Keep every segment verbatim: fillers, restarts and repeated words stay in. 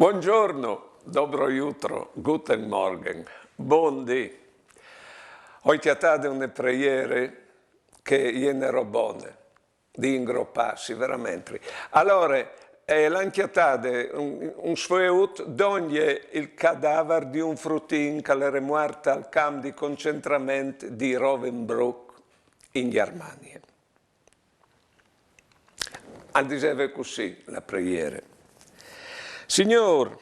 Buongiorno, dobro jutro, guten Morgen, bundì. Hoi cjatade une preiere che e je une robone di ingropâsi, verementri. Alore, eh, le àn cjatade un, un sfueut dongje il cadavar di un frutin che al jere muart al camp di concentrament di Ravensbrück in Gjermanie. Al diseve cussì la preiere: Signôr,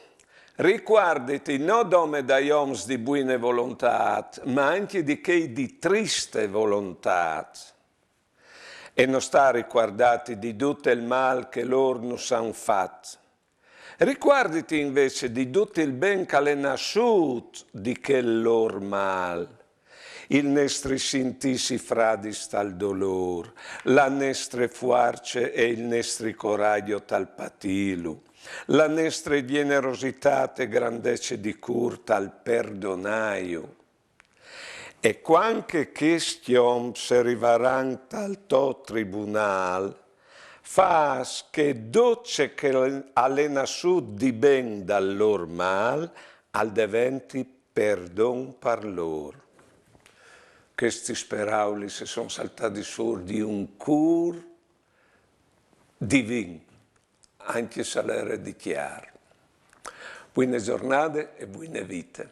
ricuarditi no dome dai oms di buine volontât, ma ancje di chei di triste volontât. E no sta a ricuardâti di dut il mâl che lôr nus àn fat. Ricuarditi invezit di dut il ben che al è nassût di chel lôr mâl. Il nestri sintîsi fradis tal dolôr, la nestre fuarce e il nestri coragjo tal patîlu, la nestre gjenerositât e grandece di cûr tal perdonâju. E cuant che chescj oms a rivaran tal to tribunâl, fâs che dut ce che al è nassût di ben dal lôr mâl al deventi perdon par lôr. Chestis peraulis a son saltadis fûr di un cûr divin, ancje se al jere di cjar. Buine zornade e buine vite.